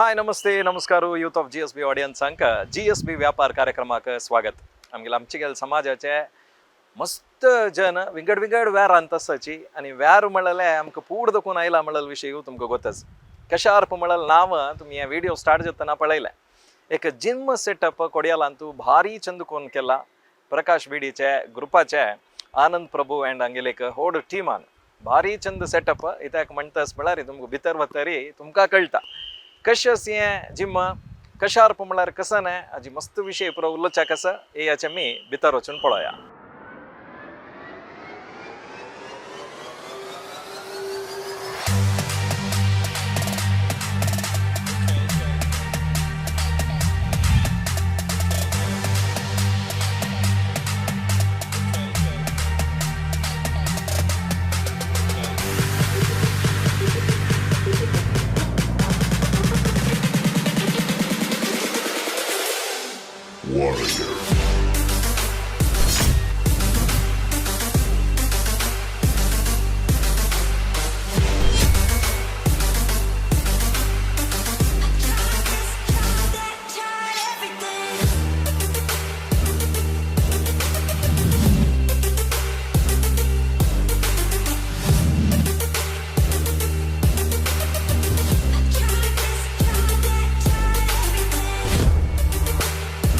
हाय, नमस्ते, नमस्कार youth of GSB ऑडियन्सांक GSB व्यापार कार्यक्रमाक स्वागत. आमगेले आमचे समाजाचे मस्त जन विंगड विंगड व्यारांत आसाची आनी व्यार म्हणलें आमकां पूड दखून आयला म्हणलें विशय तुमकां गोतच. कशार्प म्हणलें नांव तुमी हे व्हिडिओ स्टार्ट जातना पळयलें. एक जिम सेटअप कोडियालांतू भारी चंद कोन केला प्रकाश बिडीचे ग्रुपाचे आनंद प्रभू अँड हांगेले एक होड टिमान भारी चंद सेटअप. इत्याक म्हणटास म्हळ्यार तुमकां भितर वतरी तुमकां कळटा कशें हें जिम कशार्प म्हळ्यार कसं न्हय. हाजी मस्त विशय पुरो उलोवच्याक आसा. येयाचे मी भितर वचून पळोवया. Tried everything. Tried this, tried that, tried everything. Tried this, tried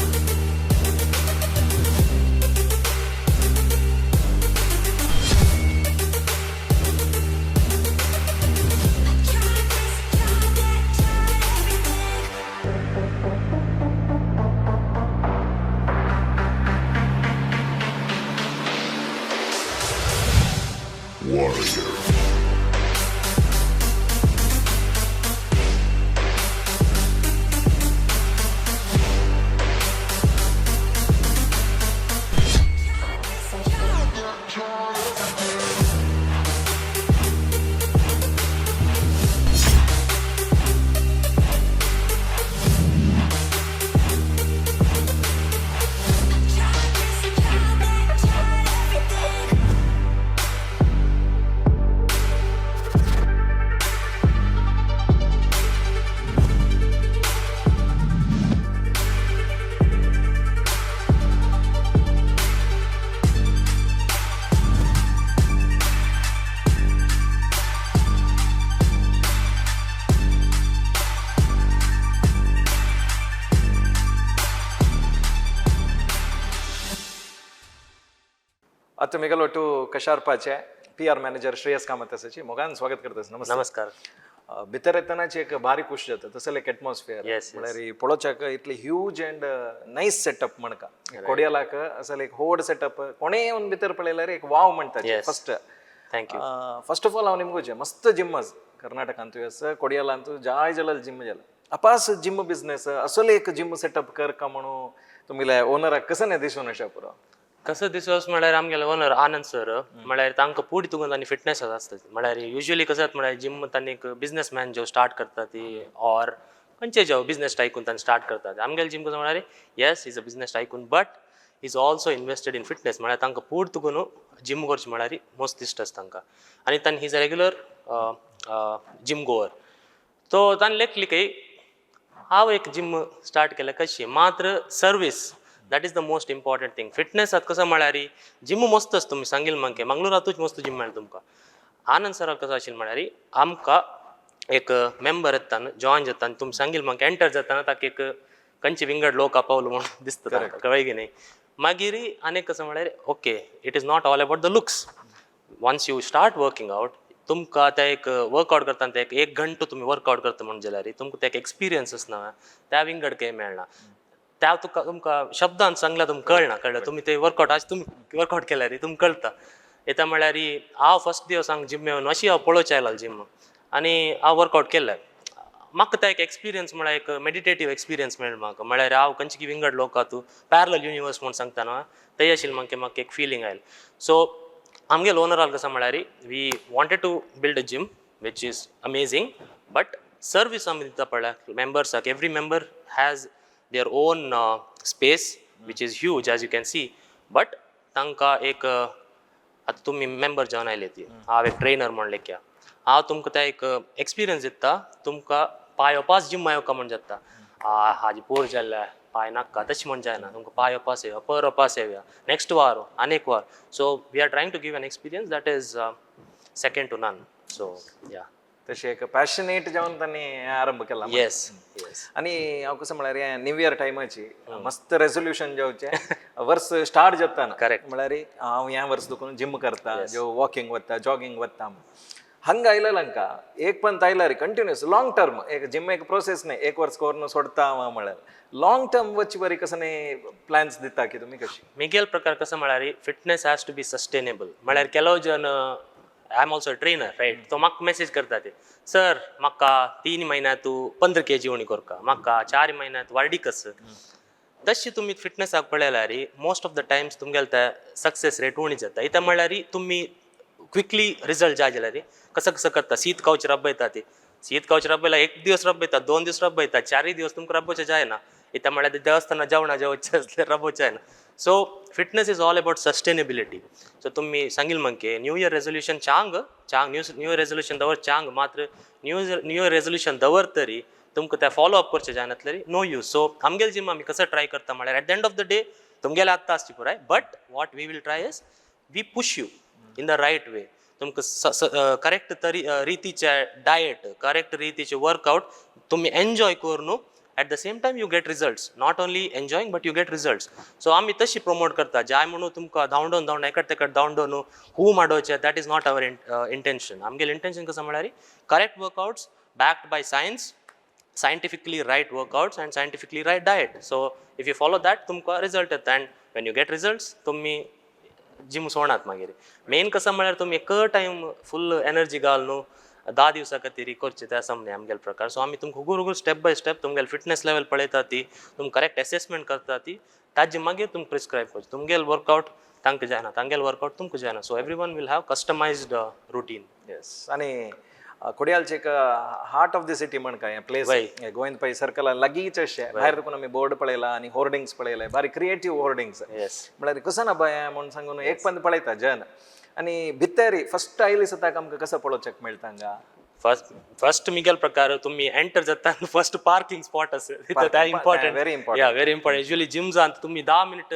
that, tried everything. Tried this, tried that, tried everything. आता मिगलो टू कशार्पाचे पीआर मॅनेजर श्रेयस कामत आसाची. मोगान स्वागत करतास. नमस्ते. नमस्कार. भितर येतनाच एक भारी खुश जाता तसले एक एटमॉस्फियर. म्हळ्यार पळोवच्याक इतले ह्यूज अँड नायस सेटअप म्हणका कोडियालाक असल एक होड सेटअप कोणेय येवन भितर पळयल्यार एक वाव म्हणटा. First thank you. First of all हांव निमगोचें मस्त जिम आसा कर्नाटकांतूय आसा, कोडियालांतू जाय जाल्यार जिम जाला. अपास जिम बिझनेस असले एक जिम सेटअप कर का म्हणून तुमगेल्या ओनराक कसं नाही दिसून अशें पुरो? कसं दिसोस म्हळ्यार आमगेले ओनर आनंद सर म्हळ्यार तांकां पुडी तुगून आनी फिटनेस आसता. म्हळ्यार युजली कसं जाता म्हळ्यार जिम तांणी एक बिझनेसमॅन जो स्टार्ट करता ती ऑर खंयचे जो बिझनेस टायकून तांणी स्टार्ट करता. आमगेले जिम कसं म्हळ्यार yes is a business tycoon, but is also invested in fitness. म्हळ्यार तांकां पूड तुगून जिम करचें म्हळ्यार मोस्ट इश्ट आसा तांकां आनी तांणी he is a regular gym goer. तो तांणी लेखली की हांव एक जिम स्टार्ट केलें कशी मात्र service, that is the most important thing. Fitness आतां कसं म्हळ्यार जिम मस्त आसा. तुमी सांगील म्हाका मंगळुरातूच मस्त जिम मेळटा तुमकां. आनंद सराक कसो आशिल्लें म्हळ्यार आमकां एक मेंबर येता न्हू, जॉयन जाता आनी तुमी सांगील म्हाका एंटर जाताना ताका एक खंयचे विंगड लोक पावलो म्हणून दिसता ताका, कळ्ळें की न्ही? मागीर आनी कसं म्हळ्यार okay, it is not all about the looks. Once you start working out, तुमकां ते एक वर्कआउट करतना ते एक एक घंटो तुमी वर्कआउट करता म्हणून जाल्यार तुमकां ते एक एक्सपिरियन्स ना त्या विंगड काही मेळना. त्या तुका तुमकां शब्दान सांगल्यार तुमकां कळना. कळ्ळें? तुमी ते वर्कआउट आज तुमी वर्कआउट केल्यार तुमकां कळटा येता. म्हळ्यार हांव फर्स्ट दिवस हांगा जिम येवन अशी हांव पळोवचें आयला जिम आनी हांव वर्कआउट केलें. म्हाका ते एक एक्सपिरियन्स म्हळ्यार एक मेडिटेटीव एक्सपिरियन्स मेळ्ळो म्हाका. म्हळ्यार हांव खंयचे विंगड लोक तूं पॅरलल युनिवर्स म्हूण सांगता न्हू, तें आशिल्लें म्हाका. म्हाका एक फिलींग आयलें. सो आमगेलो ओनराक कसं म्हळ्यार we wanted to build a gym which is amazing, but service आमी दिता पळय मेंबर्साक. Every member has their own space, which is huge, as you can see, but तांकां एक आतां तुमी मेंबर जावन आयले ती हांव एक ट्रेनर म्हण लेख्या हांव तुमकां ते एक एक्सपिरियन्स दिता तुमकां. पांय पास जिम येवका म्हण जाता. आ हाजी पोर जाल्ले पांय नाका, तशें म्हण जायना. तुमकां पांय पास येवया, पर पास येवया, नेक्स्ट वार आनी एक वार. So we are trying to give an experience that is second to none. So yeah. तशें एक पॅशनेट जावन तांणी हें आरंभ केला. येस. आनी हांव कसं म्हळ्यार हें न्यू इयर टायमाची मस्त रेजोल्युशन जावचें वर्स स्टार्ट जाता. म्हळ्यार हांव ह्या वर्स दुखून जिम करता, जो वॉकिंग वता, जॉगिंग वता. हंग आयलें हांकां एक पण आयल्यार कंटिन्युअस लॉंग टर्म एक जिम एक प्रोसेस न्ही, एक वर्स करून सोडता हांव. म्हळ्यार लॉंग टर्म वचची बरी कसं न्ही प्लॅन्स दिता की तुमी कशी? मिगेल प्रकार कसं म्हळ्यार fitness has to be sustainable. म्हळ्यार ಕೆಲವು जन, I am also trainer, right? तो म्हाका मेसेज करता ते, सर म्हाका 3 म्हयन्यात 15 केजी उणी करका, म्हाका 4 म्हयन्यात वाडी कस. तशी तुमी फिटनेसाक पळयल्यार मोस्ट ऑफ the times तुमगेले ते सक्सेस रेट उणी जाता. इत्या म्हळ्यार तुमी क्विकली रिजल्ट जाय जाल्यार कसं कसं करता, शीत कावच रबयता. ते शीत कावच रबयला, एक दिवस रबयता, 2 दीस रबयता, चारय दिवस तुमकां रबोवचें जायना. इत्या म्हळ्यार ते देवस्थाना जेवणा जेवचें आसल्यार रबोवचें जायना. So fitness is all about sustainability. So तुमी सांगील मंके न्यू इयर रेजोल्युशन चांग चांग, न्यू न्यू इयर रेजोल्युशन दवर चांग, मात्र न्यू इयर रेजोल्युशन दवर तरी तुमकां ते फॉलो अप करचें जायनातल्यार नो यूज. सो आमगेले जिम आमी कसं ट्राय करता म्हळ्यार at the end of the day तुमगेले आत्तां आसची पुराय, but what we will try is we push you in the right way. तुमकां करेक्ट तरी रितीचे डायट, करेक्ट रितीचे वर्कआउट तुमी एन्जॉय करून at the same time you get results. Not only enjoying, but you get results. So आमी तशी promote करता जाय म्हणून तुमकां धांवडोवन धांवडोन एकट तेकट धांवडोन हू माडोवचें, that is not our intention. आमगेलें इंटेन्शन कसं म्हळ्यार correct workouts backed by science, scientifically right workouts and scientifically right diet. So if you follow that, तुमकां रिजल्ट येता and when you get results तुमी जिम सोडात. मागीर मेन कसं म्हळ्यार तुमी एक टायम फुल एनर्जी घाल न्हू 10 दिवसा खातीर करचें, त्या समने आमगेले प्रकार. सो आमी तुमकां हुगूर हुगूर स्टेप बाय स्टेप तुमगेले फिटनेस लेवल पळयता ती, तुमकां करेक्ट एसेसमेंट करता ती, ताजे मागीर तुमकां प्रिस्क्रायब करचें. तुमगेले वर्कआउट तांकां जायना, तांगेले वर्कआउट तुमकां जायना. So everyone will have customized routine. Yes, आणि कोडियालचे एक हार्ट ऑफ the city म्हण काय प्लेस, गोविंद पै सर्कल लागींच अशें. भायर तुका आमी बोर्ड पळयला आनी होर्डिंग्स पळयले, बारी क्रिएटीव होर्डिंग्स. म्हळ्यार कसं ना बाय म्हणून सांगून एक पण पळयता जन. आनी भितर फर्स्ट आयली सुद्दां आमकां कसं पळोवचें मेळटा हांगा? फर्स्ट फर्स्ट मिगेल प्रकार तुम्ही एंटर जाता, फर्स्ट पार्किंग स्पॉट आसा त्या important. Very important. Yeah, very important. Usually gym जावन तुमी 10 मिनिट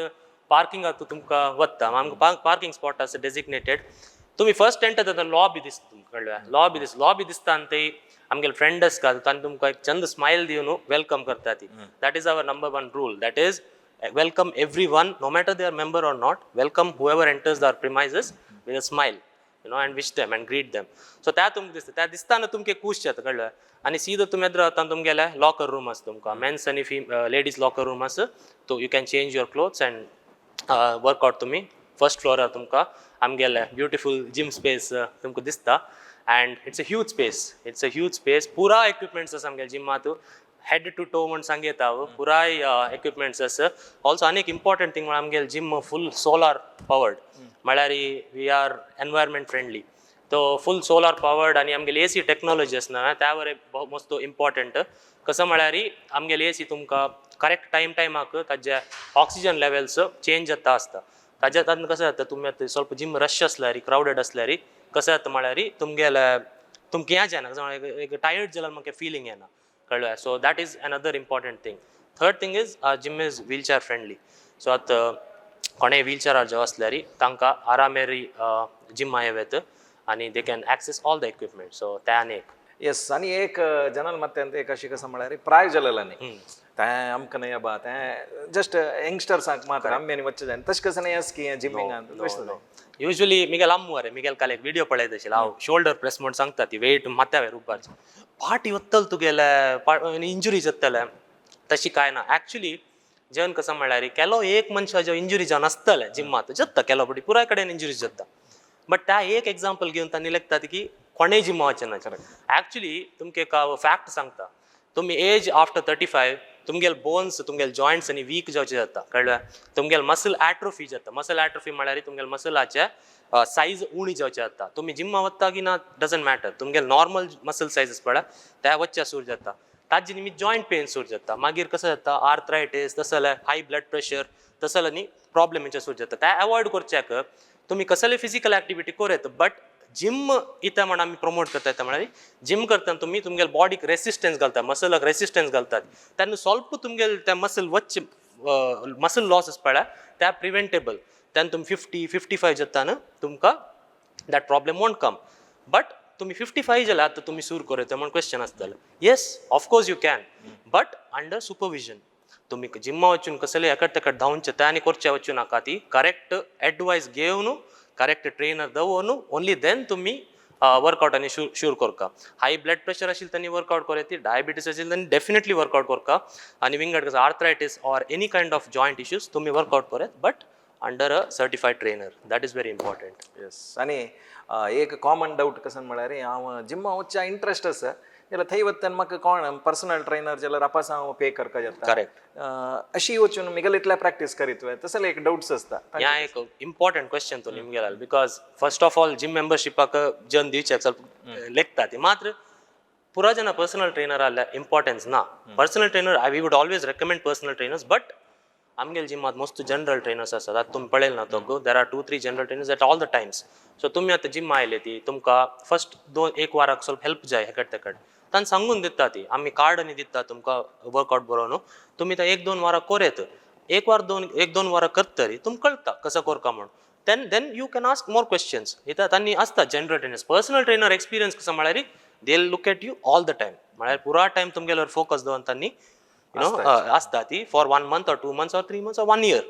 पार्किंगाक तुमकां वता. आमकां पार्किंग स्पॉट आसा डेजिग्नेटेड. तुमी फर्स्ट एंटर जाता, लॉबी दिसता तुमकां, कळ्ळें? लॉबी दिसता. लॉबी दिसता आनी ते आमगेले फ्रेंड आसता, तांणी तुमकां एक चंद स्मायल दिवन welcome करता ती. That is our number one rule, that is welcome everyone, no matter they are member or not. Welcome whoever enters our premises with a smile and wish them and greet them. So त्या तुमकां दिसता, त्या दिसताना तुमकां खूश जाता, कळ्ळें? आनी सीधो तुमी येद्र वता, तुमगेले लॉकर रूम आसा. तुमकां मेन्स आनी फी लेडीज लॉकर रूम आसा. तो you can change your clothes and workout. तुमी फर्स्ट फ्लोरार तुमकां आमगेले ब्युटिफूल जिम स्पेस तुमकां दिसता and it's a huge space, it's a huge space. पुराय इक्विपमेंट्स आसा आमगेले जिमांत, हेड टू टो म्हण सांगयता हांव, पुराय इक्विपमेंट्स आसा. ऑल्सो आनी एक इम्पॉर्टंट थिंग म्हळ्यार आमगेले जिम फूल सोलार पवर्ड, म्हळ्यार we are environment friendly. तो फूल सोलार पवर्ड आनी आमगेली एसी टेक्नॉलॉजी आसा ना, त्यावर मस्त इम्पॉर्टंट. कसं म्हळ्यार आमगेली एसी तुमकां करेक्ट टायम टायमाक ताजे ऑक्सिजन लेवल्स चेंज जाता आसता. ताज्या तातूंत कसं जाता, तुमी आतां ಸ್ವಲ್ಪ जिम रश आसल्यार, क्रावडेड आसल्यार कसं जाता म्हळ्यार तुमगेले तुमकां हें जायना, कसं म्हळ्यार एक टायर्ड जाल्यार म्हाका फिलींग येना, कळ्ळें? So that is another important thing. Third thing is gym is wheelchair friendly. So आतां कोणेय व्हीलचेरार जे आसल्यार तांकां आरामेरी जिमा येत आनी they can access all the equipment. So ते आनी एक. येस, आनी एक जनल ಮತ್ತೆ ಅಂತ एक अशी कसं म्हळ्यार प्राय जालेला न्ही, तें आमकां न्हय अबा, तें जस्ट यंगस्टर्सांक मात्र, आमी आनी वच्चें जायना, तशें कसं न्हय आस की जिमींग तशें. युजली मिगेल अम्मू अरे मिगेल काल एक विडियो पळयत आशिल्लो हांव, शोल्डर प्रेस म्हूण सांगता ती, वेट माथ्या उबारचे, पाटी वत्तल तुगेले, इंजुरी जातले. तशी कांय ना. ऍक्च्युली जेवण कसं म्हळ्यार केलो एक मनशा जो इंजुरी जावन आसतले जिमात जाता, केलो पटी पुराय कडेन इंजुरी जाता, बट त्या एक एग्जाम्पल घेवन तांणी लेखतात की कोणेय जिमा वचना. ऍक्च्युली तुमकां एक फॅक्ट सांगता, तुमी एज आफ्टर 35 तुमगेले बोन्स, तुमगेले जॉयंट्स आनी वीक जावचे जाता, कळ्ळें? तुमगेले मसल एट्रोफी जाता. मसल एट्रोफी म्हळ्यार तुमगेले मसलाचे सायज उणी जावचे जाता. तुमी जिम्मा वता की ना डजंट मॅटर, तुमगेले नॉर्मल मसल सायज पळय त्या वच्चे सुरू जाता. ताजे निमित्त जॉयंट पेन सुरू जाता. मागीर कसं जाता, आर्थरायटीस, तसले हाय ब्लड प्रेशर, तसले न्ही प्रॉब्लेम सुरू जाता. ते अवॉयड करच्याक तुमी कसले फिजिकल एक्टिविटी करूं येता, बट जिम इत्या म्हण आमी प्रमोट करता येता म्हळ्यार जिम करतना तुमी तुमगेले बॉडीक रेसिस्टन्स घालता, मसलाक रेसिस्टन्स घालतात. तेन्ना स्वल्प तुमगेले त्या मसल वच्चे मसल लॉस आसता पळय त्या प्रिवेंटेबल. तेन्ना तुमी 50-55 जाता न्हू तुमकां that problem won't come. But तुमी 55 जाल्यार आतां तुमी सुरू करूं म्हण क्वेश्चन आसतलें. Yes, of course you can, but under supervision. तुमी जिम्मा वचून कसले एकट तेकट धांवचे ते आनी करचे वचूं नाका. ती करेक्ट एडवायस घेवन, करेक्ट ट्रेनर दवरून, ओनली then तुमी वर्कआउट आनी शुरू करका. हाय ब्लड प्रेशर आशिल्ले तांणी वर्कआउट करूं येता, डायबिटीस आशिल्ले तांणी डेफिनेटली वर्कआउट करका आनी विंगड कसो arthritis or any kind of joint issues तुमी वर्कआउट करत, but under a certified trainer. That is very important. Yes, आनी एक कॉमन डावट कसं म्हळ्यार हांव जिम्मा वचच्या इंट्रस्ट आसा जाल्यार थंय वता म्हाका कोण पर्सनल ट्रेनर जाल्यार आपास हांव पे करका जाता. करेक्ट. अशी वचून मिगेले इतले प्रॅक्टीस करीत वय तसले एक डावट्स आसता. ह्या एक इम्पॉर्टंट क्वेश्चन तो निमगेला, because first of all gym मेंबरशिपाक जन दिवचे ಸ್ವಲ್ಪ ಲೆಕ್ತಾತಿ मात्र पुरा जन पर्सनल ट्रेनर आल्या इम्पॉर्टन्स ना. Personal trainer, I we would always recommend personal trainers, but आमगेले जिमात मस्त जनरल ट्रेनर्स आसात. आतां तुमी पळयलें ना तो there are 2-3 general trainers at all the times. So तुमी आतां जिम आयले ती तुमकां फर्स्ट दोन एक वाराक ಸ್ವಲ್ಪ हेल्प जाय हेकट तेकट तांकां सांगून दिता ती आमी कार्ड आनी दिता तुमकां वर्कआउट बरोवन. तुमी ते एक दोन वारां कोरेत, एक वार दोन एक दोन वारां करतरी तुमकां कळटा कसो करका म्हूण. Then you can ask more questions. इथं तांणी आसता general trainers. Personal trainer experience कसं म्हळ्यार they look at you all the time, म्हळ्यार पुरा टायम तुमगेल्यावर फोकस दवरून तांणी you know आसता ती for one month or 2 months or 3 months or one year.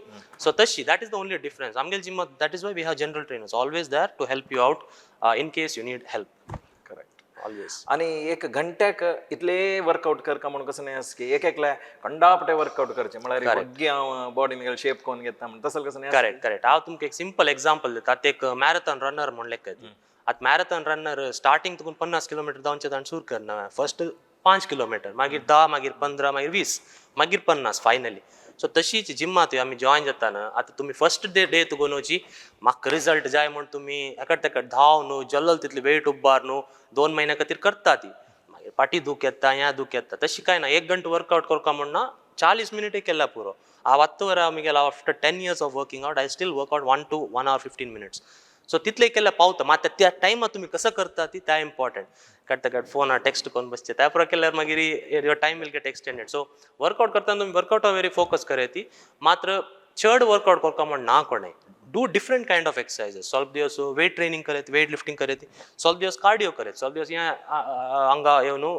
So तशी that is the only difference आमगेले जिमात. That is why we have general trainers always there to help you out in case you need help. Correct. Always. आणि एक घंट्याक इतले workout करका म्हणून कसं नाही असं की एक एकल्या कंडापटे वर्कआउट करचे म्हळ्यार वग्गी हांव बॉडी मिगेल शेप कोण घेता म्हण तसं कसं नाही. Correct correct. हांव तुमकां एक सिंपल एक्झाम्पल दिता. आतां एक मॅरेथॉन रनर म्हण लेखा ती. आतां मॅरेथॉन रनर स्टार्टिंग तुका 50 किलोमिटर धांवचें ताणें सुरू करना. फर्स्ट 5 किलोमिटर, मागीर 10, मागीर 15, मागीर 20, मागीर 50 फायनली. सो तशीच जिम्मात आमी जॉयन जाताना आतां तुमी फर्स्ट डे डे तुका न्हू म्हाका रिजल्ट जाय म्हूण तुमी एकट तेकट धांव न्हू जल्ल तितली वेट उब्बार न्हू 2 म्हयन्या खातीर करता ती, मागीर फाटी दूख येता, ह्या दूख येता. तशी कांय ना. एक घंटो वर्कआउट करका म्हण ना, 40 मिनिटे केल्या पुरो. हांव आत्तां वर आमी गेला after 10 years of working out, I still work out 1 to 1 hour 15 minutes. So तितले केल्यार पावता. मात त्या टायमार तुमी कसो करता ती त्या इम्पॉर्टंट. कट कट फोनार टेक्स्ट करून बसचे त्या पुरो केल्यार मागीर your time will get extended. So workout करतना तुमी वर्कआउटा वेरी फोकस कराय ती. मात्र चड वर्कआउट करका म्हण ना कोणें. Do different kind of exercises. ಸ್ವಲ್ಪ ದಿವಸ ವೇಟ್ ಟ್ರೈನಿಂಗ್ ಕರೆತ್, ವೇಟ್ ಲಿಫ್ಟಿಂಗ್ ಕರೆತ್, ಸ್ವಲ್ಪ ದಿವಸ ಕಾರ್ಡಿಯೋ ಕರೆತ್, ಸ್ವಲ್ಪ ದಿವಸ ಹಂಗ ಏನು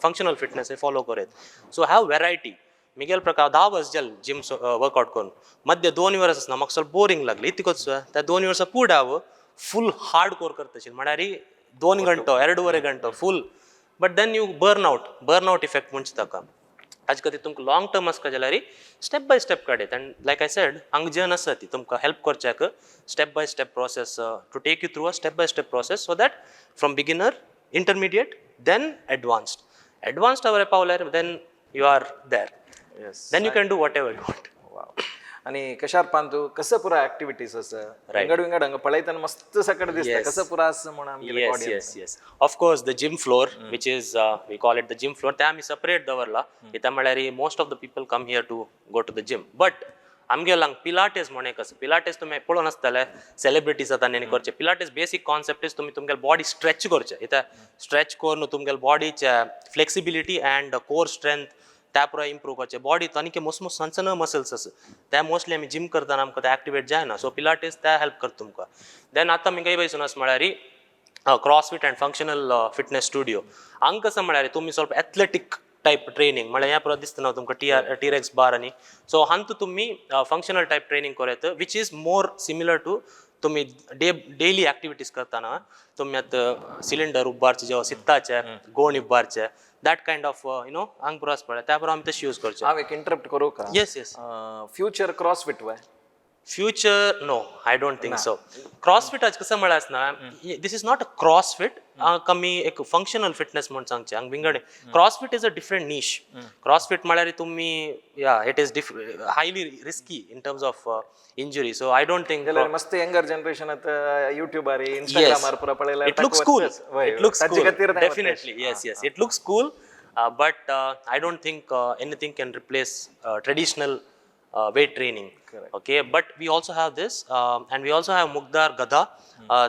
ಫಂಕ್ಷನಲ್ ಫಿಟ್ನೆಸ್ ಫಾಲೋ करेत. So have variety. मिगेल प्रकार 10 वर्स जाल जिम वर्कआउट करून. मध्य 2 वर्स आसना म्हाका ಸ್ವಲ್ಪ बोरींग लागली. इतकोच त्या 2 वर्सां पुढे हांव फूल हार्ड कोर करता म्हळ्यार 2 ಗಂಟೆ, ಎರಡೂವರೆ ಗಂಟೆ full. But then you burn out, burn out effect म्हणचे ताका. ताजे खातीर तुमकां लाँग टर्म आसता जाल्यार स्टेप बाय स्टेप काडयत. आनी लायक I said, हांगा जन आसा ती तुमकां हेल्प करच्याक step by step process, to take you through a step by step process, so that from beginner, intermediate, then advanced. Advanced our पावल्यार then you are there. Yes. Then you can do whatever you want. आणि कशार पान तू कसं पुरा activities असं विंगड विंगड हांगा पळयतना मस्त सकट दिसता. कसं पुरा असं म्हणून आमगेले Yes. audience. Yes, of course, the gym floor, which is we call it the gym floor, ते आमी सेपरेट दवरला. कित्याक म्हळ्यार most of the people come here to go to the gym, but आमगेलो हांगा पिलाटेस म्हण एक आसा. पिलाटेस तुमी पळोवन आसतले, सेलिब्रिटीज आतां आनी करचे. पिलाटेस बेसीक कॉन्सेप्ट is तुमी तुमगेले बॉडी स्ट्रेच करचे. कित्याक स्ट्रेच करून तुमगेले बॉडीचे फ्लेक्सिबिलिटी अँड कोर स्ट्रेंथ त्या पुराय इम्प्रूव करचे. बॉडी आनीक मोस्ट मोस्ट सण सण मसल्स आसा ते मोस्टली आमी जिम करतना आमकां ते एक्टिवेट जायना. सो पिलाटेस ते हेल्प करता तुमकां. देन आतां आमी खंय बैसून आसा म्हळ्यार CrossFit and functional fitness studio. हांगा कसं म्हळ्यार तुमी ಸ್ವಲ್ಪ एथलेटीक टायप ट्रेनिंग म्हळ्यार ह्या पुरो दिसता ना तुमकां T R T rex bar. आनी सो हांतू तुमी फंक्शनल टायप ट्रेनिंग करत, which is more similar to तुमी डे डेली एक्टिविटीज करतना तुमी आतां सिलिंडर उबारचे, जेव्हा सित्ताचे गोण उबारचे, that kind of हांगा पुरो आसता पळय त्या पुरो आमी तशें यूज करचे. हांव एक इंटरप्ट करूं का? Yes. Future CrossFit Y? Future, no, I don't think so. CrossFit आज कसं म्हळ्यार आसना, this is not a CrossFit. कमी एक फंक्शनल फिटनेस म्हूण सांगचें. हांगा विंगड CrossFit is a different niche. CrossFit म्हळ्यार तुमी, yeah, it is highly risky in terms of injury, so I don't think. जाल्यार मस्त यंगर जनरेशन आता युट्यूबार इंस्टाग्रामार पुरा पळयल्यार. It looks cool. It looks cool. Definitely, yes. It looks cool, but I don't think anything can replace traditional weight training. Okay, but we also have this, and we also have मुगदार गदा.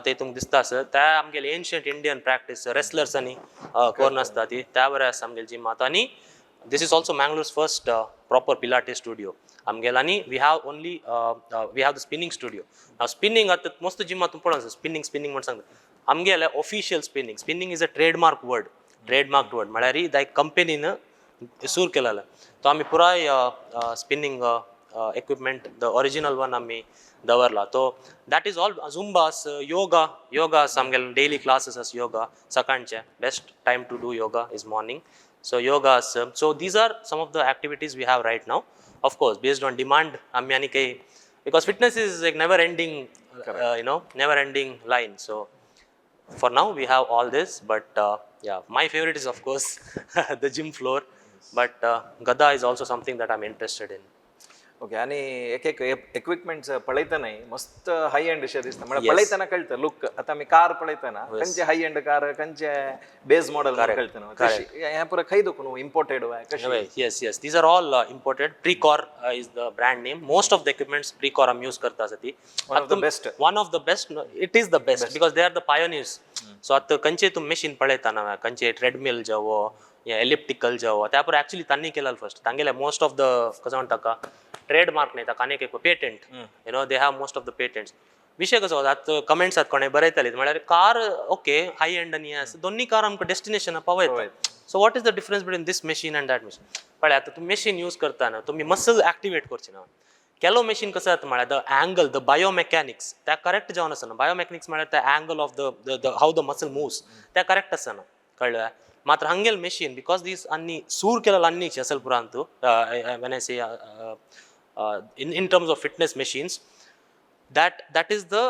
ते तुमकां दिसता आसत. त्या आमगेले ancient Indian practice रेसलर्सांनी करून आसता ती, त्या बरें आसा आमगेले जिमात. आनी this is also Mangalore's first proper Pilates studio आमगेल. आनी we have the spinning studio. Spinning आतां मस्त जिमात तूं पळोवन स्पिनींग स्पिनींग म्हण सांगता. आमगेले official spinning, spinning is a trademark word, trademark word म्हळ्यार दायक कंपनीन सूर केलेलो. तो आमी पुराय spinning equipment, the original one आमी दवरला. तो that is all. Zumbas, yoga, yoga आसा आमगेले. डेली क्लासीस आसा योगा सकाळचे. Best time to do yoga is morning, so yoga आसा. So these are some of the activities we have right now. Of course, based on demand आमी आनी काही, because fitness is like never ending never ending line. So for now we have all this, but yeah, my favorite is of course the gym floor, but gada is also something that I'm interested in. Okay, आणि एक एक equipments पळयतनाय मस्त हाय and अशें दिसता. म्हळ्यार पळयतना कळटा look. आतां आमी कार पळयतना खंयचे हाय एंड कार, खंयचे बेस मॉडल कळटा न्हू. तशी हें पुरो खंय दुखून इम्पोर्टेड वाय कशें? Yes, these are all imported. Precor is the brand name. Most of the equipments Precor आमी यूज करता आसा ती. One of the best. One of the best. No, it is the best, because they are the pioneers. So आतां खंयचे तूं machine पळयता ना, खंयचे ट्रेडमिल जावो या एलिप्टिकल जावो, त्या पुरो एक्चुअली तांणी केलेलं फर्स्ट. तांगेले मोस्ट ऑफ the, कसं म्हणटा का, ट्रेडमार्क न्ही ताका आनीक एक patent, they have most of the patents. विशय कसो जाता, आतां कमेंट्स आतां कोणें बरयताली म्हळ्यार कार ओके हाय एंड आनी हें आसा, दोन्ही कार आमकां डेस्टिनेशना पावयता, so what is the difference between this machine and that machine? पळय, आतां तुमी मशीन यूज करतना तुमी मसल एक्टिवेट करचे ना. केलो मशीन कसं जाता म्हळ्यार the angle, the biomechanics त्या करेक्ट जावन आसना. बायोमॅकॅनिक्स म्हळ्यार त्या angle of the how the muscle moves, त्या करेक्ट आसना, कळ्ळें? मात्र हंगेल मशीन, because these आनी सूर केलेलो आनी असल पुरांतू, when I say in terms of fitness machines, that is the,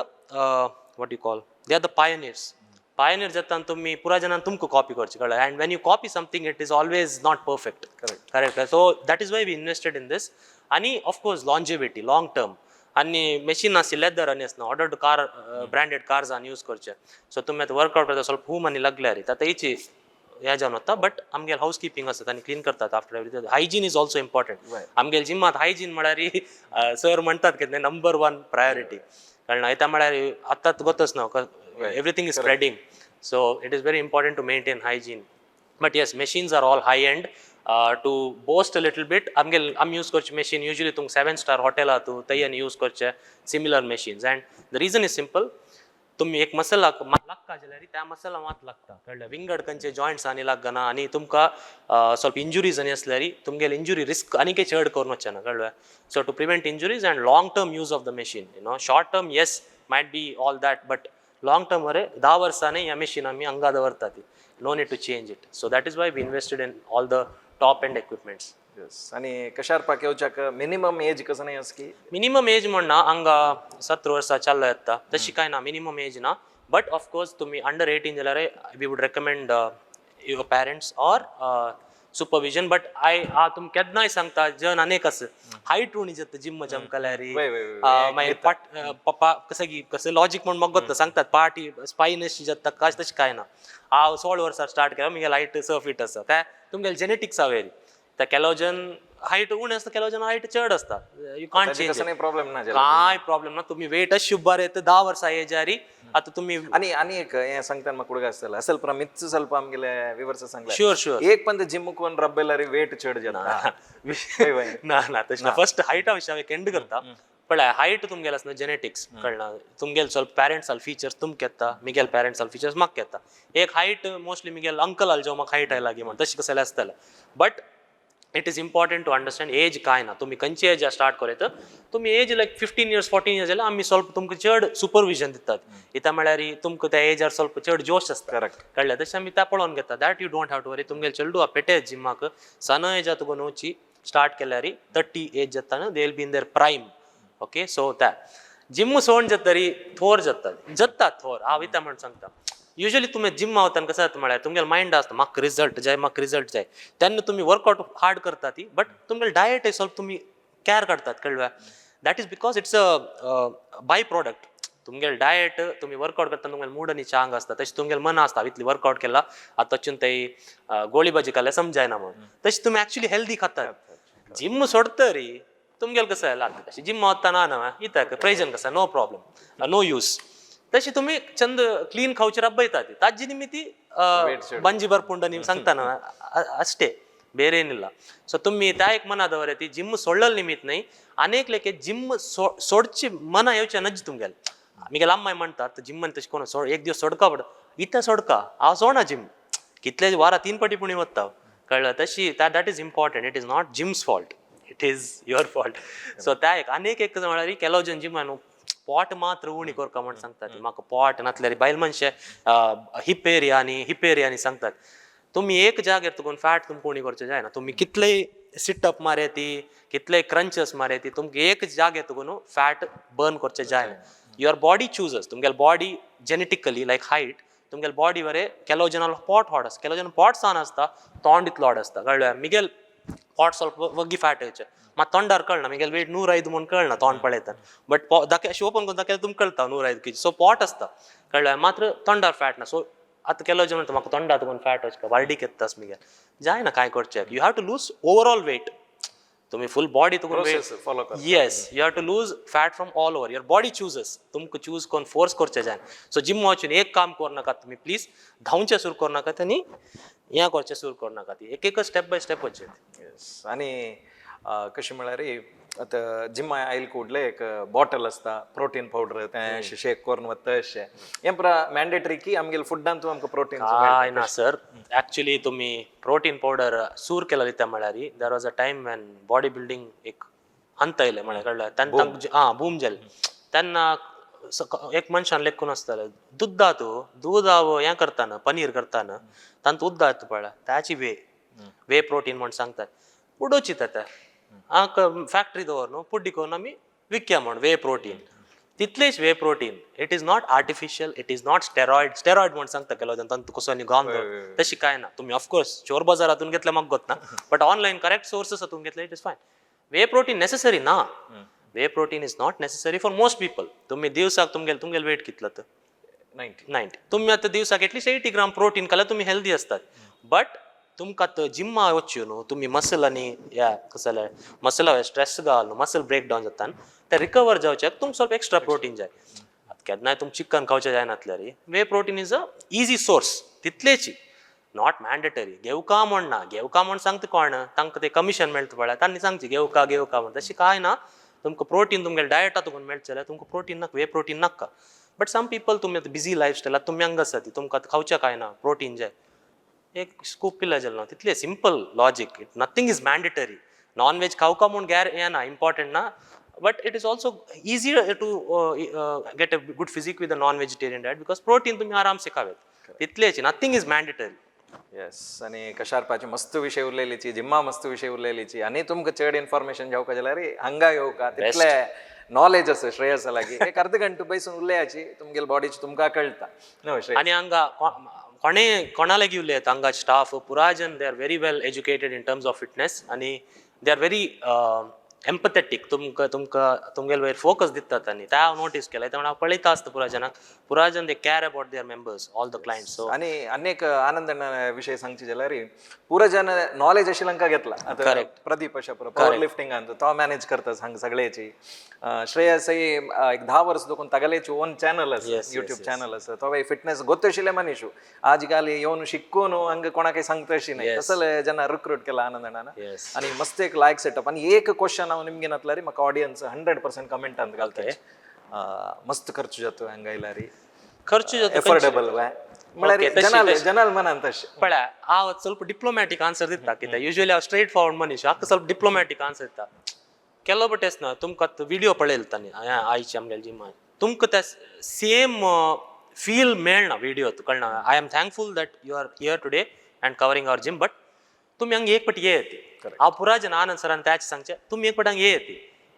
what you call, they are the pioneers. Pioneer जाता तुम्ही पुरा जणांनी तुमकां कॉपी करची, कळ्ळें? And when you copy something, it is always not perfect. Correct. Correct. So that is why we invested in this. आणि of course longevity, long term. आणि machine आसली लेदर आनी आसना. ऑर्डर्ड कार, ब्रँडेड कार्स आनी use करचे. So तुमी आतां workout करता, ಸ್ವಲ್ಪ हूम आनी लागल्यार आतां हेची हें जावन वता. बट आमगेले हावस किपिंग आसता आनी क्लीन करतात after everything. Hygiene is also important. आमगेले जिमात हायजीन म्हळ्यार सर म्हणटात कितें, नंबर वन प्रायोरिटी. कळना येता म्हळ्यार आतांच गोतच ना, everything is spreading, so it is very important to maintain hygiene. But yes, machines are all high end. To boast a little bit, आमगेल आमी यूज करचे मशीन युजली तुमकां सेवन स्टार हॉटेला तूं थंय आनी यूज करचे similar machines, and the reason is simple. तुमी एक मसलाक लागता जाल्यार त्या मसला मात लागता, कळ्ळें? विंगड खंयचे जॉयंट्स आनी लागना आनी तुमकां ಸ್ವಲ್ಪ इंजुरीज आनी आसल्यार तुमगेले इंजुरी रिस्क आनीकय चड करून वचना, कळ्ळें? So to prevent injuries and long term use of the machine. Short term, yes, might be all that, but long term वरे 10 वर्सांनी ह्या मशीन आमी हांगा दवरता ती, no need to change it. So that is why we invested in all the top end equipments. Yes. आणि कशारपाक येवच्याक minimum age कसं नाही असं की? मिनिमम एज म्हणना, हांगा 17 वर्सां चाललो येता, तशी कांय ना मिनिमम एज ना. बट ऑफकोर्स तुमी अंडर 18 जाल्यार we would recommend your parents or supervision. But I तुम केन्नाय सांगता, जन अनेक आसा, हायट उणी जाता जिम जमकल्यार. वय, वय, वय. मागीर पाट पप्पा कसं की कसं लॉजीक म्हण म्हाका गोत्ता सांगतात, पाटी स्पायन अशी जाता काय, तशें कांय ना. हांव 16 वर्सां स्टार्ट केला, म्हगेलें हायट 6 फीट आसा. काय तुमगेलें जेनेटिक्स वेरी. त्या केलो जन हायट उणें आसता, केलो जन हायट चड आसता, you can't ताजे चेंज. कसं नाही प्रॉब्लेम ना जाल्यार. काय प्रॉब्लेम ना. तुम्ही वेट शुब्बार येता 10 वर्सां एजारी आता तुम्ही. आणि आणि एक हे सांगताना म्हाका उडगा आसतलें असल मिच्च ಸ್ವಲ್ಪ आमगेले विवर्स सांगले. शुअर शुअर एक पण जिम कोण रब्बेलारी वेट चड जाता. वय, वय. ना ना, तशें ना. फर्स्ट हायटा विशय हांव एक एंड करता. पळय, हायट तुमगेले आसना, जेनेटिक्स, कळना? तुमगेले ಸ್ವಲ್ಪ पॅरेंट्स आल फीचर्स तुमकां येता, मिगेल पॅरेंट्स आल फीचर्स म्हाका येता. एक हायट मोस्टली मिगेल अंकल आल जेव म्हाका हायट आयला गी म्हण, तशें कसलें आसतलें. But it is important to understand age काय ना. तुमी खंयची एज स्टार्ट करयत, तुमी age like 15 years, 14 years जाल्यार आमी ಸ್ವಲ್ಪ तुमकां चड सुपरविजन दितात. इता म्हळ्यार तुमकां त्या एजार ಸ್ವಲ್ಪ चड जोश आसता. करेक्ट. कळ्ळें? तशें आमी त्या पळोवन घेता. That you don't have to worry. तुमगेले चेडू पेटे जिमाक सन एज तुका नोची स्टार्ट केल्यार 30 एज जाता, they will be in their prime. Okay, so त्या जिम सोड जातरी थोर जाता जाता थोर. हांव इता म्हण सांगता, युजली तुमी जिम वतान कसं जाता म्हळ्यार तुमगेले मायंड आसता, म्हाका रिजल्ट जाय, म्हाका रिजल्ट जाय. तेन्ना तुमी वर्कआउट हार्ड करता ती, बट तुमगेले डायट ಸ್ವಲ್ಪ तुमी कॅर काडतात, कळ्ळें? That is because it's a by product. तुमगेले डायट, तुमी वर्कआउट करता, तुमगेले मूड आनी चांग आसता. तशें तुमगेलें मन आसता, इतली वर्कआउट केला आतां वचून थंय गोळी भाजी खाल्यार समजायना म्हणून. तशें तुमी एक्चुली हेल्दी खातात. जिम सोडतरी तुमगेल कसं लागता तशी जिम वतना ना इताक प्रयोजन कसं, नो प्रॉब्लेम, नो यूज. तशी तुम्ही चंद क्लीन खावची रब्बयता ती ताजी निमिती ಬಂಜಿ ಬರ್ಪುಂಡ ನೀವು ಸಂಗ್ತಾನ ಅಷ್ಟೇ, ಬೇರೆ ಏನಿಲ್ಲ. ಸೊ तुम्ही त्या एक मना दवर ती जिम सोडल निमित्त नाही. अनेक लेखे जिम सोडची मना येवचे नज तुमगेल. मिगेल अम्माय म्हणतात जिम तशी कोण सोड, एक दिवस सोडका पड इथं सोडका हांव सोडना जिम, कितले वारा तीन पटी पुणी वता कळलं. तशी that is important. It is not gym's fault, it is your fault. So त्या एक अनेक एक म्हळ्यार ಕೆಲವು ಜನ ಜಿಮ್ ಪಾಟ್ ಮಾತ್ರ उणी कोरका म्हण सांगतात. म्हाका पॉट नासल्यार बायल मनशे हिप एरिया आनी हिप एरिया आनी सांगतात. तुम्ही एक जाग्यार तुकून फॅट तुमकां उणी करचें जायना. तुम्ही कितलेय सिट अप मारयती, कितलेय क्रंचस मारयती, तुमकां एक जाग्यार तुकून फॅट बर्न करचें जायना. Your body chooses. तुमगेले बॉडी जेनेटिकली लायक हायट, तुमगेले बॉडी बरे ಕೆಲವು ಜನ ಪಾಟ್ ಹಾಡ್ आसता, ಕೆಲವು ಜನ ಪಾಟ್ सान आसता, तोंड इतलो हाड आसता कळ्ळें. मिगेल ಪಾಟ್ ಸ್ವಲ್ಪ वग्गी फॅट येवचें मात तोंडार कळना. मिगेल वेट 105 म्हूण कळना तोंड पळयतान, बट दाखय अशें ओपन करून दाखयल्यार तुमकां कळटा 105 केजी. सो पॉट आसता कळ्ळें, मात्र तोंडार फॅट ना. सो आतां ಕೆಲವು जण म्हणटा म्हाका तोंडार तुका फॅट वचका वार्डीक येतास. मिगेल जायना काय करचें. You have to lose overall weight. तुम्ही फुल बॉडी तुका फॉलो कर. Yes, you have to lose fat from all over your body chooses. तुमकां चूज करून फोर्स करचें जायना. सो जिम वचून एक काम करनाकात तुमी प्लीज, धांवचें सुरू करनाकात आनी हें करचें सुरू करनाकात. एक एक स्टेप बाय स्टेप वचचें. येस, आनी कशें म्हळ्यार आतां जिमा आयल कुडले एक बॉटल आसता प्रोटीन पावडर, तें अशें शेक करून वता अशें हें पुरा मॅन्डेटरी की आमगेले फुडान तूं आमकां प्रोटीन? काय ना सर, ॲक्च्युली तुम्ही प्रोटीन पावडर सूर केला दिता म्हळ्यार there was a time when body building एक हंत येयलें म्हळ्यार कळ्ळें तेन्ना आं बूम जालें तेन्ना. एक मनशान लेखून आसतालें दुद्दातू दूद हांव हें करताना पनीर करताना तांतूत उद्दा येता पळय, ताची वे वे प्रोटीन म्हण सांगतात उडोवची ताका फॅक्टरी दवर न्हू पुड्डी करून आमी विकया म्हण वे प्रोटीन. तितलेच whey protein, it is not artificial, it is not steroid. Steroid म्हण सांगता केलो तांतू कसो आनी घाम तशी काय ना. तुम्ही ऑफकोर्स चोर बाजारातून घेतलं म्हाका गोत ना, बट ऑनलायन करेक्ट सोर्सेस हातून घेतले, it is fine. Whey protein necessary ना, whey protein is not necessary for most people. तुम्ही दिवसाक तुमगेले वेट कितलं तर? 90. 90. तुम्ही आता दिवसाक एटलिस्ट 80 ग्राम प्रोटीन खाल्यार तुमी हेल्दी असतात. बट तुमकां तो जिम्मा वच्च्यो न्हू तुमी मसल आनी ह्या कसं जाल्यार मसला स्ट्रेस घाल न्हू, मसल ब्रेक डावन जाता ते रिकवर जावच्याक तुमकां ಸ್ವಲ್ಪ एक्स्ट्रा प्रोटीन जाय. आतां केन्नाय तुमकां चिकन खावचें जायनातल्यार whey protein is a easy source, तितलेची, not mandatory. घेवका म्हण ना, घेवका म्हण सांगता कोण, तांकां ते कमिशन मेळटा पळय, तांणी सांगची घेवका घेवका म्हण. तशें कांय ना. तुमकां प्रोटीन तुमगेले डायटा तुमकां मेळचें जाल्यार तुमकां प्रोटीन नाका, वे प्रोटीन नाका. बट सम पिपल, तुमी आतां बिजी लायफ स्टायल, तुमी हांगा आसा ती तुमकां आतां खावचें कांय ना, प्रोटीन जाय, एक स्कूप पिल्यार जालें ना. तितलें simple logic. It nothing is mandatory. Non veg खावका म्हूण गॅर हें ना, इम्पॉर्टंट ना, but it is also easier to get a good physique with a non vegetarian diet because protein तुमी आरामसे खावेत. तितलेच, nothing is mandatory. Yes, आनी कशारपाची मस्त विशय उरलेलीची, जिम्मा मस्त विशय उरलेलीची. आनी तुमकां चड इन्फॉर्मेशन घेवका जाल्यार हांगा येवका, तितले नॉलेज आसा श्रेयसा लागीं. एक अर्द घंटो बैसून उरल्याची तुमगेले बॉडीची तुमकां कळटा न्हू श्रेयस? आनी हांगा कोणे कोणाले उलयता, हांगा स्टाफ पुराय जन they are very well educated in terms of fitness आनी they are very empathetic. तुमकां तुमकां तुमगेले वयर फोकस दितात आनी ते हांव नोटीस केलें. ते हांव पळयता आसता पुराय जनाक, पुराय जन they care about their members, all the clients, so आणि अनेक आनंद विषय सांगचे जाल्यार पुरा जन नॉलेज अशी घेतला आता. प्रदीप अशा पुरा पॉवर लिफ्टिंग तो मॅनेज करता हांगा सगळ्याची. श्रेयसही एक 10 वर्स दोकून तागेलेची ओन चॅनल आसा, युट्यूब चॅनल आसा. तो फिटनेस ಗೊತ್ತशिल्ले मनीषू आजकाल येवन शिकून हांगा कोणाकय सांगता अशी नाही, तसले जना रिक्रूट केला आनंदान. आणि मस्त एक लायक सेटअप. आणि एक क्वेश्चन हांव निमगे नातल्यार म्हाका ऑडियन्स 100% कमेंट अंत घालता, मस्त खर्च जातो हांगा येयल्यार. खर्च जाता. एफोर्डेबल म्हळ्यार जनाल जनाल मनान तशें. पळय, हांव ಸ್ವಲ್ಪ ಡಿಪ್ಲೊಮ್ಯಾಟಿಕ್ ಆನ್ಸರ್ दिता. कित्याक युजली हांव स्ट्रेट फॉरवर्ड मनीस, हाका ಸ್ವಲ್ಪ ಡಿಪ್ಲೊಮ್ಯಾಟಿಕ್ आन्सर दिता. ಕೆಲವೊಬ್ಬ ಟೆಸ್ಟ್ ना तुमकां विडियो पळयता न्ही आयची आमगेले जिमान, तुमकां ते सेम फील मेळना विडियो कळना. I am thankful that you are here today and covering our gym, but तुमी हांगा एक पटी येत. हांव पुरा जन आनंद सरान त्याच सांगचें, तुमी एक पटी हांगा येत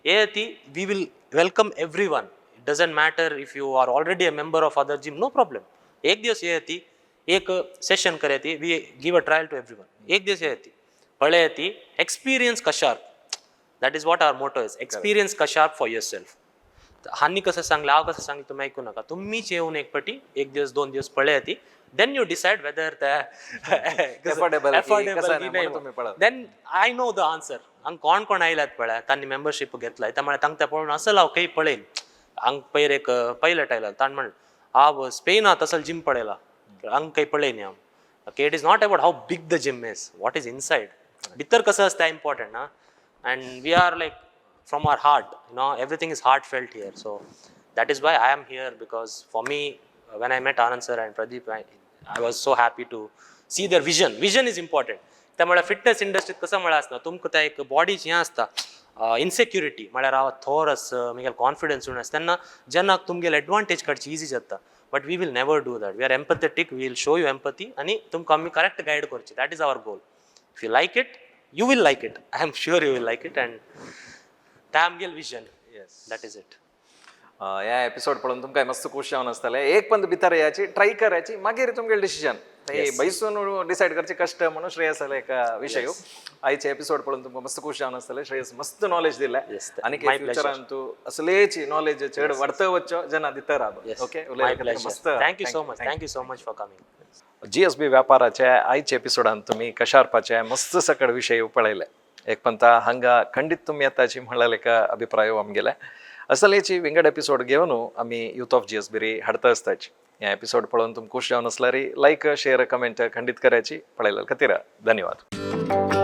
येत, we will welcome every one. It doesn't matter if you are already a member of other gym, no problem. एक दिवस येती, एक Seshan करयती, we give a trial to every one. एक दिवस येती, पळयती, experience कशार. That is what our motto is, experience Kasharp for your self. हांनी कसं सांगलें, हांव कसं सांगलें तुमी ऐकू नाका. तुम्हीच येवन एक पटी एक दिवस दोन दिवस पळयती, then you decide whether Affordable की कसं अफोर्डेबल नाही म्हणून तुम्ही पळत. Then I know the answer. हांग कोण कोण आयल्यात पळय, तांणी मेंबरशीप घेतलाय, त्या म्हळ्यार तांकां तें पळोवन असल हांव खंय पळयन. हांग पयर एक पायलट आयला, ताणें म्हणलें हांव स्पेनात असल जीम पळयला, हांग खंय पळयनी हांव. Okay, it is not about how big the gym is, what is inside, भितर कसं आसता इम्पॉर्टंट ना. And we are like from our heart, everything is heartfelt here. So that is why I am here, because for me, when I met Anand sir and Pradeep, I was so happy to see their vision. Vision is important. त्यामुळे fitness इंडस्ट्रीत कसं म्हळ्यार आसना, तुमकां त्या एक बॉडीची हें आसता इन्सेक्युरिटी, म्हळ्यार हांव थोर आस, म्हगेलो कॉन्फिडन्स उणें आसा, तेन्ना जेन्ना तुमगेले एडवांटेज काडची इजी जाता. But we will never do that. We are empathetic, we will show you empathy आनी तुमकां आमी करेक्ट गायड करची. That is our goal. If you like it, you will like it. I am sure you will like it. And ते आमगेले vision. That is it. ह्या episode पळोवन तुमकां मस्त खुश जावन आसतलें. एक पण भितर याची ट्राय करायची, मागीर तुमगेले डिसिजन बैसून डिसायड करचे कष्ट म्हणून श्रेयस एक विषय. आयचे एपिसोड पळोवन तुमकां मस्त खुश जावन आसतलें. श्रेयस मस्त नॉलेज दिले आनी My फ्युचरान तूं असलेची नॉलेज चड वाडत वच्चो जेन्ना दितर. Okay. My pleasure. मस्त. Thank you so much. Thank you so much for coming. GSB व्यापाराचे आयच्या एपिसोडान तुमी कशारपाचे मस्त सकड विशय पळयले. एक पंता हांगा खंडीत तुमी येताची म्हणलें एक अभिप्राय आमगेले. असलेची विंगड एपिसोड घेवन आमी युथ ऑफ जीएसबी री हाडता आसताची. हे एपिसोड पळोवन तुमकां खुश जावन आसल्यार लायक, शेअर, कमेंट खंडीत करायची. पळयल्या खातीर धन्यवाद.